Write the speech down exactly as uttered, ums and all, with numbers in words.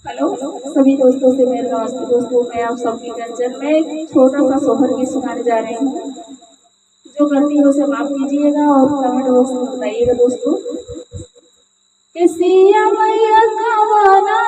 हेलो, सभी दोस्तों से मेरा नमस्ते। दोस्तों, मैं आप सबके कंचन में एक छोटा सा सोहर गीत सुनाने जा रही हूँ। जो गलती हो उसे माफ कीजिएगा और कमेंट बॉक्स में बताइएगा दोस्तों। ए सिया मैया कवना